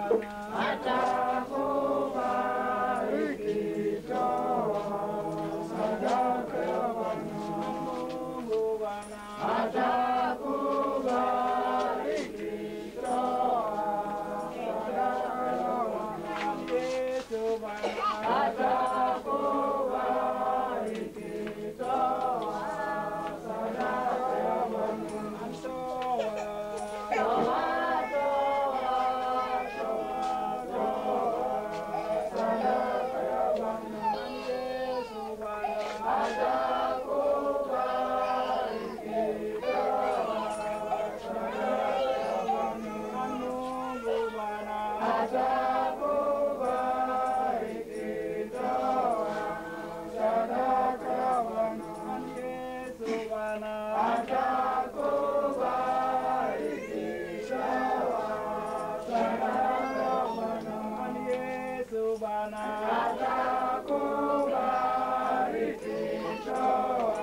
Bwana atakubariki, toa sadaka ya Bwana. Mungu Bwana atakubariki, toa sadaka ya Bwana. Yesu Bwana atakubariki, toa sadaka ya Bwana. Toa, toa, toa, toa sadaka ya Bwana. Yesu Bwana atakubariki, toa sadaka ya Bwana. Mungu Bwana atakubariki, toa sadaka ya Bwana. Yesu Bwana atakubariki, toa sadaka ya Bwana. Yesu Bwana atakubariki, toa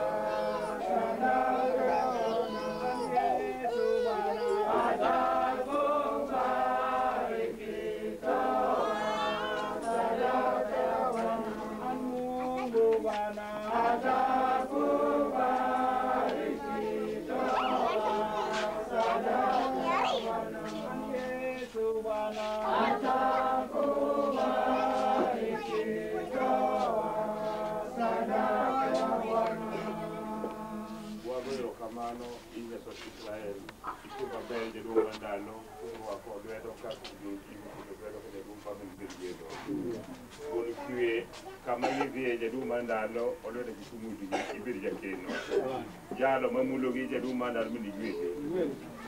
sadaka ya Bwana. Yesu Bwana atakubariki, toa sadaka ya Bwana. Mungu Bwana atakubariki, toa sadaka ya Bwana. Yesu Bwana atakubariki, toa sadaka ya Bwana. Wago erokamano in Nyasach Israel, itiyo maber jaduong' ma ndalo, kurwako lwedo kaka lwedo ka jaduong' family bed gwedho. Gol kwe kama idhiye jaduong' ma ndalo, olwedo gi kumudgi ibed jakeno. Jalo mamulogi jaduong' ma ndalo mondo igwedhe.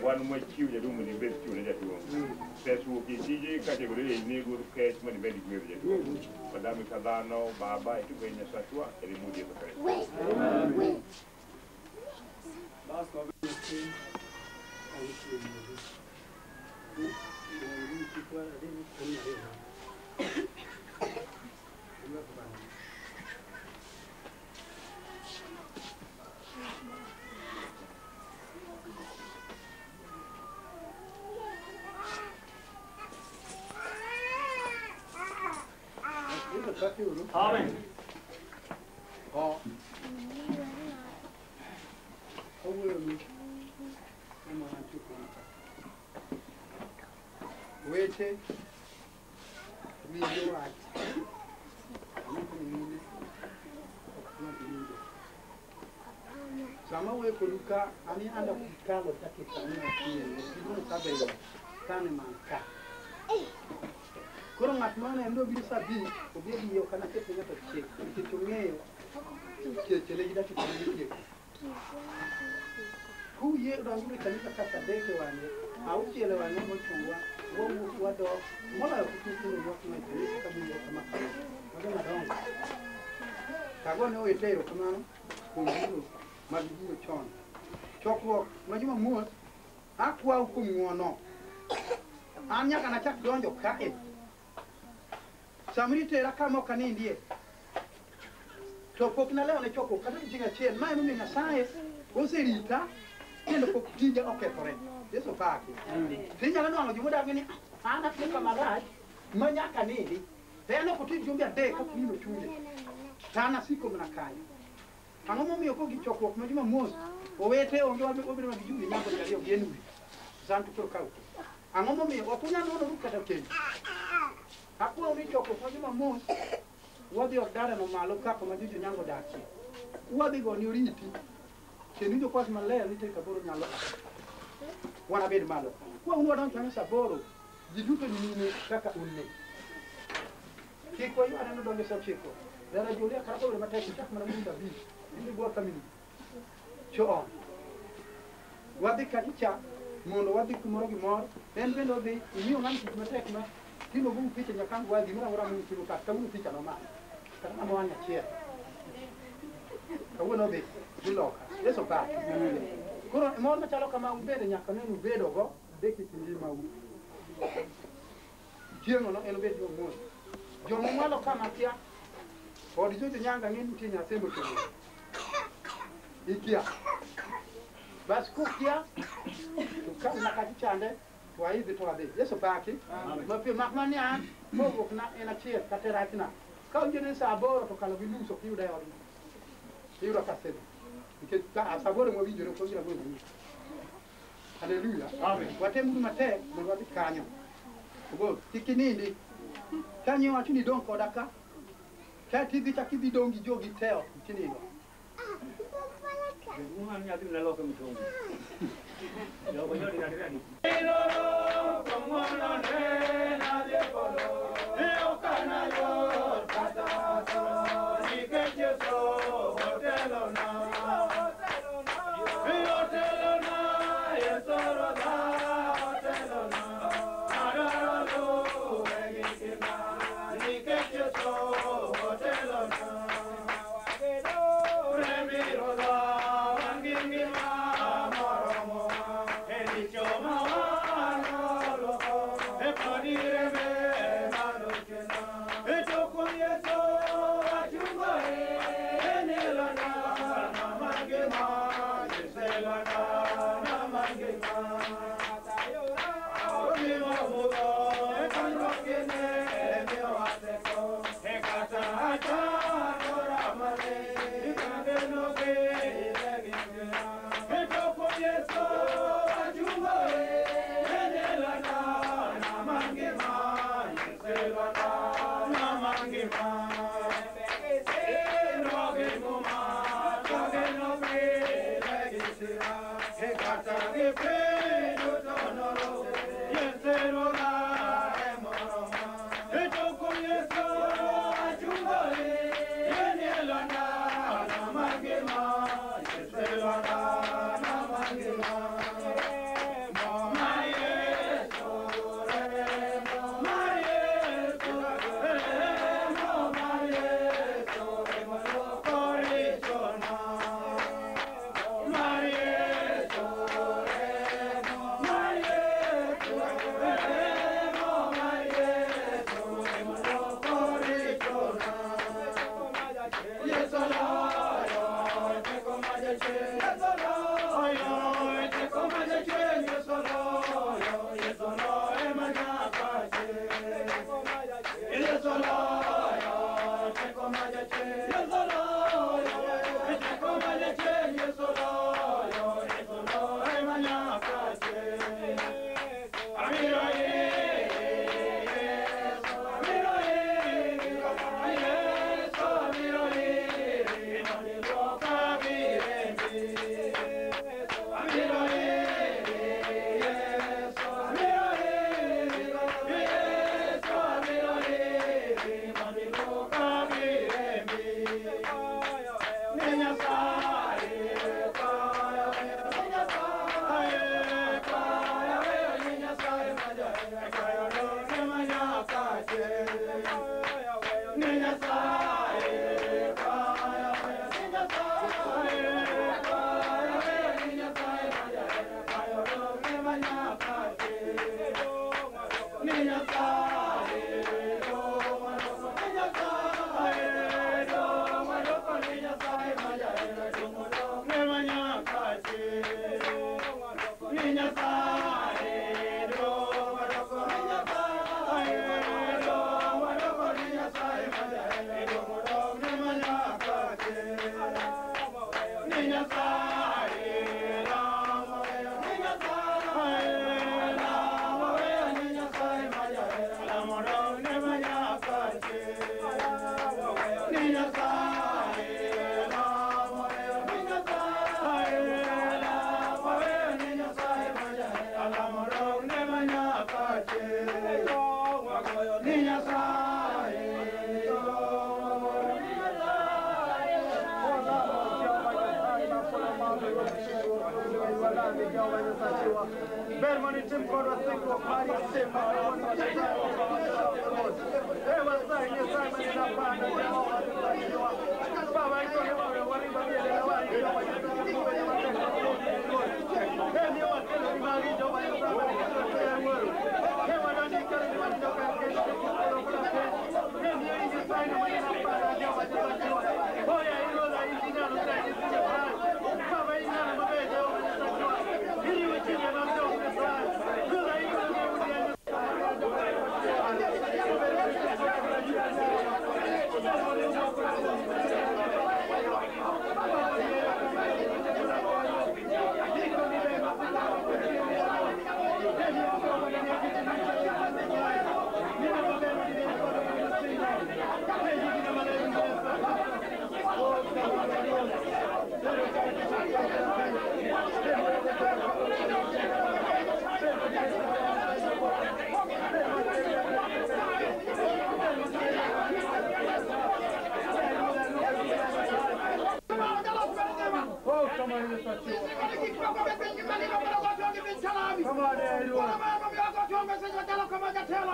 Wan mwachiwo jaduong' mondo ibed chiwo ne jaduong'. Pes wuok e tije kategori e nego kech mondo ibed gwedho jaduong'. Wadami ka dhano, baba, itugo e Nyasachwa, e lemudi Yesu Kristo. Bas wabe Amen. Wete winjo wach sama wuoyo kodu ka ani anda kalo dakika mia achiel gimoro sabeyo kane man ka koro ng'at mane en obiro sa abich obi adiyo kana keto nyaka chiek nikech ong'eyo chele gi dakika mitieko kuyie donjuru e kanisa ka sa adek e wang'e auchiel e wang'e mochungwa wawuok wadok moloyo kik nyithindo ywak ma e kanisa ka giwuok kama kama mago madongo tagone owete erokamano kuom biro ma gibiro chon chokruok ma Jumamos akwau kuom ng'uono an nyaka nachak donjo kae samoro itera kama ok anindie to pok nalewo ne chokruok kata odiochieng' achiel ma emomiyo Nyasaye oserita kendo pok tija okethore Yesu paki tinyalo nwang'o jomodak ni an atimo kama rach ma nyaka nindi to en ok otim jumbe adek kapok nino chunye to an asiko mana kanyo ang'o momiyo kogik chokruok ma Jumamos owete onge wabedo gi jumbe nyango ji ariyo gi Henry san to koro kaw ang'o momiyo ok unyal nonoru kata penjo akwau ni chokruok ma Jumamos wadhi od dalano malo ka kuma Jojo Nyango odakie wadhi goni oriti kendo winjo kwas maler ni tarik aboro nyalo wanabed malo kwa un wadonjo kanyo sa aboro ji duto ni nyime kaka un ne kik wayware nodonjo sa ochiko dara Julia kata kobedo matek ichak mana winjo abich idhi buor kamini chon wadhi kanyo cha mondo wadhi kumoro gi mor en bende odhi imiyo ng'ano tich matek ma timo gogo picha nyaka ang' wadhi gimoro amora mutimo ka kawuono picha nomako kata mana wang' achiel kawuono odhi dhi loka Yesu paki koro mor machalo kama ubede nyaka ne ubedogo e kit ngimau chieng'ono en obed Jumamos joma mwalo kama kia od Jojo Nyango ang'e ni nitie nyathi mochung'o ikia bas kukia to ka mana kacha chande To waidhi to wadhi. Yesu paki. Mapiyo mak mana ni an pogruok na en achiel kata rachna. Ka winjo ni saa 8 to kalo gi nus ok iyuda e odno. Iyudo ka asedhi. Nikech saa 8 mwawinjore ok winjore 8:30. Haleluya. Watem matek mondo wadhi kanyo. Ogo kik inindi. Kanyo wacho ni dong' koda ka. Ka tidhi chak idhi dong' gi jogi te ot tinindo.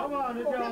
Hallelujah.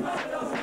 Bwana.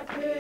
Bariki.